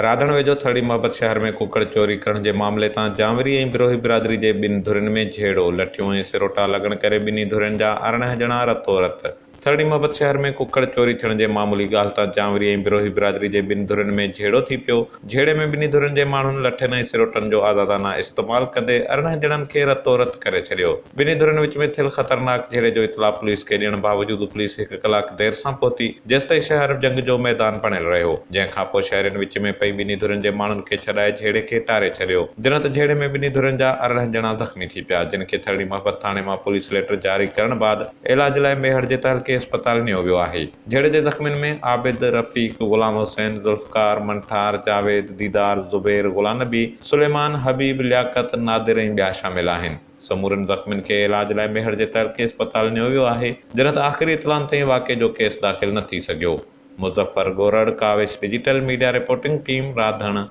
راڌڻ ويجهو ٿرڙي محبت شهر ۾ ڪڪڙ چوري ڪرڻ جي معاملي تان جانوري ۽ بروهي برادري جي ٻن ڌرين ۾ جهيڙو، لٺيون ۽ سروٽا لڳڻ ڪري ٻنهي ڌرين جا 18 ڄڻا رتو رت. ٿرڙي محبت شهر ۾ ڪڪڙ چوري ٿيڻ جي معمولي ڳالهه تان جانوري ۽ بروهي برادري جي ٻن ڌرين ۾ جهيڙو ٿي پيو، جهيڙي ۾ ٻنهي ڌرين جي ماڻهن لٺين ۽ سروٽن جو آزادانه استعمال ڪندي 18 ڄڻن کي رتو رت ڪري ڇڏيو. ٻنهي ڌرين وچ ۾ ٿيل خطرناڪ جهيڙي جو اطلاع پوليس کي ڏيڻ باوجود پوليس هڪ ڪلاڪ دير سان پهتي، جيستائين شهر جنگ جو ميدان بڻيل رهيو، جنهن کانپوء شهرين وچ ۾ پئي ٻنهي ڌرين جي ماڻهن کي ڇڏائي جهيڙي کي ٽاري ڇڏيو، جڏهن ته جهيڙي ۾ ٻنهي ڌرين جا 18 ڄڻا زخمي ٿي پيا، جن کي ٿرڙي محبت ٿاڻي مان پوليس ليٽر جاري ڪرڻ بعد علاج لاء ميهڙ جي تعلقي اسپتال نيو ويو آهي. جهيڙي جي زخمين ۾ عابد، رفيق، غلام حسين، ذوالفقار، منٺار، جاويد، ديدار، زبير، غلام نبي، سليمان، حبيب، لياقت، نادر ۽ ٻيا شامل آهن. سمورن زخمين کي علاج لاء ميهڙ جي تعلقي اسپتال نيو ويو آهي، جڏهن ته آخري اطلاعن تائين واقعي جو ڪيس داخل نه ٿي سگهيو. Muzaffar Gorar, Kawish digital media reporting team, Radhan.